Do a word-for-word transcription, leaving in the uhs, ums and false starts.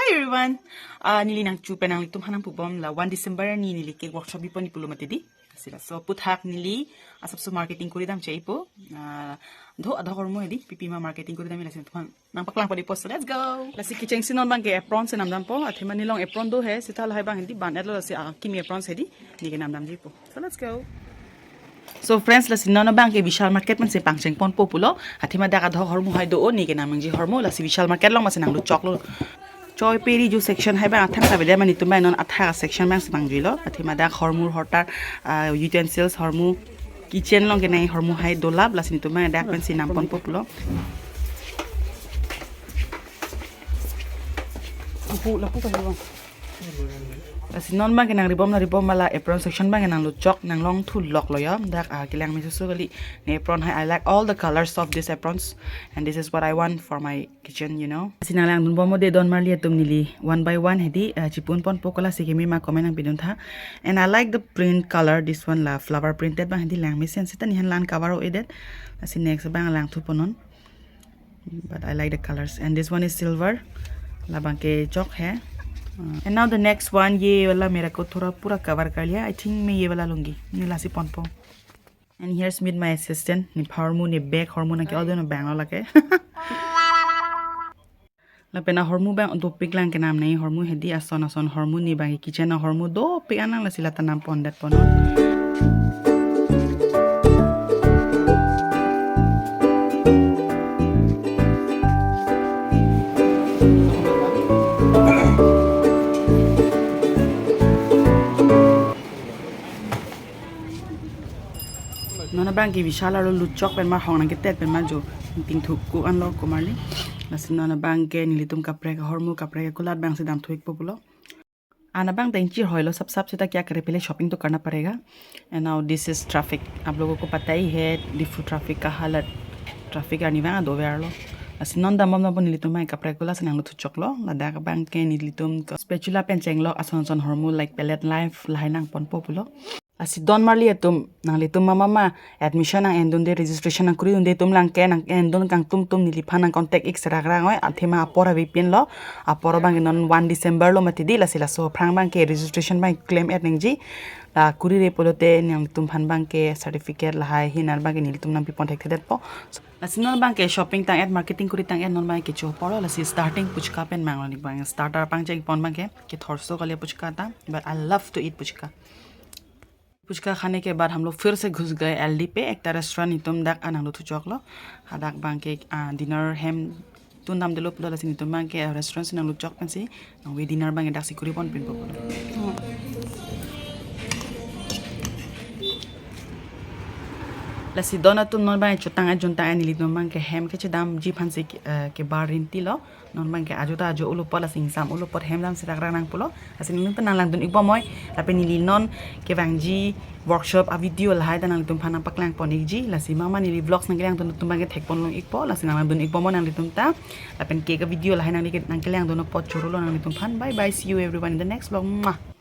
Everyone, ah, neli nangchu pen nanglitum aphan nangpubom la one December arni neli cake workshop bipon ipulo mati di. Sila so aphuthak neli asapso marketing kuri dam chai po. Ah, do adho hormu hedi, pipi ma marketing kuri dam lasi aphan nangpaklang padi po. So let's go. Lasi kechengsi non abangke apron si namdampo. Athema nelong apron do he, seta lahai abang hedi ban-etlo lasi, ah, kimi apron si hedi, ne kenamdamji po. So let's go. So friends, lasi non abangke Vishal Market pensi pangcheng ponpo pulo. Athema dak adho hormu hai do-o, ne kenamji hormu, lasi Vishal Market along masi nanglut choklo. Choi peri ju section hai abang athang ta beda mani tum abang non athak section abangsi pangjuilo. Athema dak hormu hortar, ah, utensils hormu kitchen along kenai hormu hai dolap, lasi netum abang dak pensi nam ponpo pulo. Lapu, lapu pa bang. Lasi non abangke nangribom nangribom ma la apron section abangke nanglut chok, nanglong thu loklo yo. Dak, ah, kelang mesoso kali ne apron hai. I like all the colors of these aprons and this is what I want for my kitchen, you know. Lasi nanglangdun bom mo de don marli atum, neli one by one hedi, ah, chipon ponpo, kola si keme ma comment nangpidun tha. And I like the print color, this one la flower printed abang hedi, lang mesen seta ne han lan cover o edet. Lasi next abang langthu pon non. But I like the colors. And this one is silver. Labangke chok hai. Uh, and now the next one, ye wala mere ko thoda pura cover kar liya. I think main ye wala lungi. Ne lasi ponpo. And here's meet my assistant. Ne hormu, ne bag hormu nangke-ot dun abang lo lake. Lapen ahormu abang dopik lang kenam nai hormu hedi, ason ason hormu, ne abangke kitchen ahormu dopik anang, lasi lata nam pondet pon non. Non abangke Vishal arlo lut chok pen ma hong nangketet pen ma jo tingthuk ko anlo ko marli. Lasi non abangke nelitum kaprek ahormu, kaprek akulat abangsi damthu-ikpo pulo. An abang ta ingchir hoilo sap sap, seta kya kare, pehle shopping to karna padega. And now this is traffic. आप लोगों को पता ही है, Diphu traffic का हालत, traffic arni abang ado verlo. Lasi non dambom dambom nelitum abang kaprek akulat si nangluthu choklo. Ladak abangke nelitum ka spatula pen chenglok ason ason hormu like palette knife lahai nang ponpo pulo. Lasi don marli atum, nanglitum mama ma admission nang-endunde, registration nangkuridunde atum lang ke nang-endun kangtum tum neliphan nang contact ik serak rang oi, athema apor avepinlo, apor abangke non one December lo mati di, lasi laso aphrang abangke registration abang klem-et nangji, la kurire pulote nanglitum aphan abangke certificate lahai hinar abangke nelitum nangpipon thekthedetpo. Lasi non abangke shopping tang-et, marketing kuri tang-et, non abangke kecho apor lo, lasi starting puchka pen manglo, ne abang starter pangcheng pon abangke, kethorso kali puchka ta, but I love to eat puchka. Puchka खाने के बाद हम लोग फिर से घुस गए एलडी पे, ekta restaurant netum dak anang luthu choklo. Hadak abangke, ah, dinner hem tun damdelo pulo, lasi netum abangke restaurant si nanglut chok pensi nangve dinner abangke daksi kuri ponpinpo pulo. Lasi don atum non abang chotang ajun tang nelitum abangke hem kechedamji aphansi, eh, kebar rintilo. Non abangke ajo ta ajo ulupot, lasi ingsam ulupot hem dam serak rang nang pulo. Lasi nelitum ta nanglangdun-ik bom oi. Lapen neli non kevangji workshop avideo lahai ta nanglitum aphan nangpaklang pon-ikji. Lasi mama neli vlogs nangkelangdun atum abangke thek ponlong-ikpo. Lasi nanglangdun-ik bom oi nanglitum ta. Lapen cake avideo lahai nangli ke nangkelangdun apot chorolo nanglitum aphan. Bye bye. See you everyone in the next vlog. Mwah.